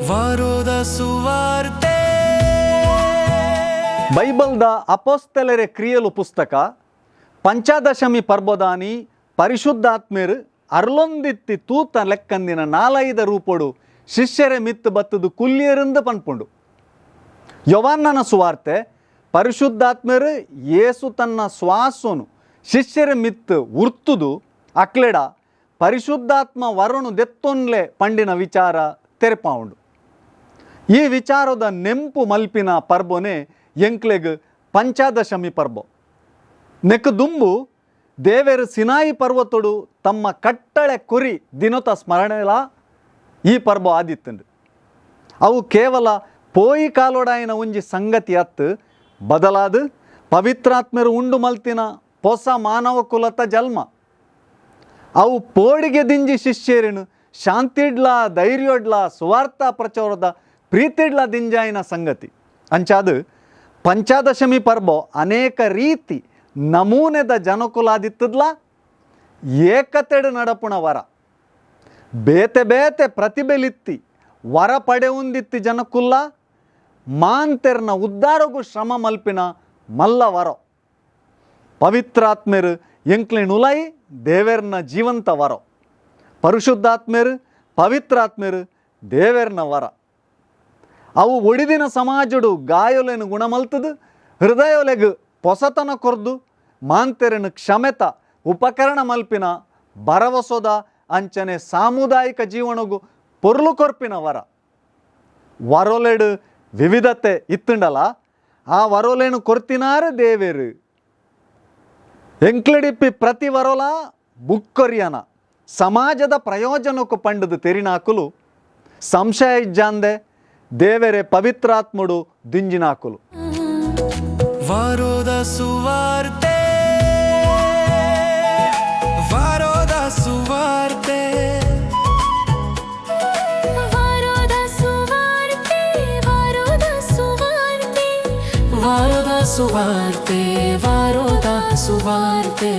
ವಾರೋದ ಸುವಾರ್ತೆ. ಬೈಬಲ್ದ ಅಪೊಸ್ತಲೆರೆ ಕ್ರಿಯೆಲು ಪುಸ್ತಕ ಪಂಚಾದಶಮಿ ಪರ್ಬದಾನಿ ಪರಿಶುದ್ಧಾತ್ಮೆರ್ ಅರ್ಲೊಂದಿತ್ತಿ ತೂತ ಲೆಕ್ಕಂದಿನ ನಾಲೈದ ರೂಪೊಡು ಶಿಷ್ಯರೆ ಮಿತ್ತು ಬತ್ತದು ಕುಲ್ಯರಿಂದ ಪನ್ಪುಂಡು. ಯೊವಾನ್ನನ ಸುವಾರ್ತೆ ಪರಿಶುದ್ಧಾತ್ಮೆರು ಯೇಸು ತನ್ನ ಶ್ವಾಸನು ಶಿಷ್ಯರ ಮಿತ್ತು ಉರ್ತುದು ಅಕ್ಲೆಡ ಪರಿಶುದ್ಧಾತ್ಮ ವರನು ದೆತ್ತೊನ್ಲೆ ಪಂಡಿನ ವಿಚಾರ ತೆರೆಪಾವುಂಡು. ಈ ವಿಚಾರದ ನೆಂಪು ಮಲ್ಪಿನ ಪರ್ಬೊನೆ ಎಂಕ್ಲೆಗ್ ಪಂಚಾದಶಮಿ ಪರ್ಬೊ. ನೆಕ್ ದುಂಬು ದೇವೆರ್ ಸಿನಾಯಿ ಪರ್ವತೊಡು ತಮ್ಮ ಕಟ್ಟಳೆ ಕೊರಿ ದಿನೊತ ಸ್ಮರಣೆಲ ಈ ಪರ್ಬೊ ಆದಿತ್ತುಂಡು. ಅವು ಕೇವಲ ಪೋಯಿ ಕಾಲೊಡಾಯಿನ ಒಂಜಿ ಸಂಗತಿ ಅತ್ತು, ಬದಲಾದ ಪವಿತ್ರಾತ್ಮರು ಉಂಡು ಮಲ್ತಿನ ಪೊಸ ಮಾನವ ಕುಲತ ಜನ್ಮ. ಅವು ಪೋಡಿಗೆ ದಿಂಜಿ ಶಿಷ್ಯರಿನು ಶಾಂತಿಡ್ಲ ಧೈರ್ಯೊಡ್ಲ ಸುವಾರ್ಥ ಪ್ರಚಾರದ ಪ್ರೀತಿಡ್ಲ ದಿಂಜಾಯಿನ ಸಂಗತಿ. ಅಂಚಾದು ಪಂಚಾದಶಮಿ ಪರ್ಬೊ ಅನೇಕ ರೀತಿ ನಮೂನೆದ ಜನಕುಲಾದಿತ್ತದ್ಲ ಏಕತೆಡು ನಡಪುಣ ವರ. ಬೇತೆ ಬೇತೆ ಪ್ರತಿಭೆಲಿತ್ತಿ ವರ ಪಡೆಯುಂದಿತ್ತಿ ಜನಕುಲ್ಲ ಮಾಂತೆರ್ನ ಉದ್ಧಾರಗು ಶ್ರಮ ಮಲ್ಪಿನ ಮಲ್ಲ ವರ. ಪವಿತ್ರಾತ್ಮೆರು ಎಂಕ್ಲೆನುಲೈ ದೇವೆರ್ನ ಜೀವಂತ ವರ. ಪರಿಶುದ್ಧಾತ್ಮೆರು ಪವಿತ್ರಾತ್ಮೆರು ದೇವೆರ್ನ ವರ. ಅವು ಒಡಿದಿನ ಸಮಾಜಡು ಗಾಯೊಲೆನು ಗುಣಮಲ್ತದು, ಹೃದಯೊಲೆಗ್ ಪೊಸತನ ಕೊರ್ದು, ಮಾಂತೆರನು ಕ್ಷಮೆತ ಉಪಕರಣ ಮಲ್ಪಿನ ಭರವಸೋದ ಅಂಚನೆ ಸಾಮುದಾಯಿಕ ಜೀವನಗು ಪೊರ್ಲು ಕೊರ್ಪಿನ ವರ. ವರೊಲೆಡು ವಿವಿಧತೆ ಇತ್ತುಂಡಲ ಆ ವರೊಲೆನು ಕೊರ್ತಿನಾರು ದೇವೆರು. ಎಂಕ್ಲೆಡಿಪ್ಪಿ ಪ್ರತಿ ವರೊಲ ಬುಕ್ಕೊರಿಯನ ಸಮಾಜದ ಪ್ರಯೋಜನಕ್ಕೂ ಪಂಡದು ತೆರಿನಾಕುಲು ಸಂಶಯ ಇಜ್ಜಾಂದೆ ದೇವೆರೆ ಪವಿತ್ರಾತ್ముడు ದಿಂಜಿನಾಕುಲು. ವಾರೋದ ಸುವಾರ್ತೆ, ವಾರೋದ ಸುವಾರ್ತೆ. ವಾರೋದ ಸುವಾರ್ತೆ, ವಾರೋದ ಸುವಾರ್ತೆ. ವಾರೋದ ಸುವಾರ್ತೆ, ವಾರೋದ ಸುವಾರ್ತೆ.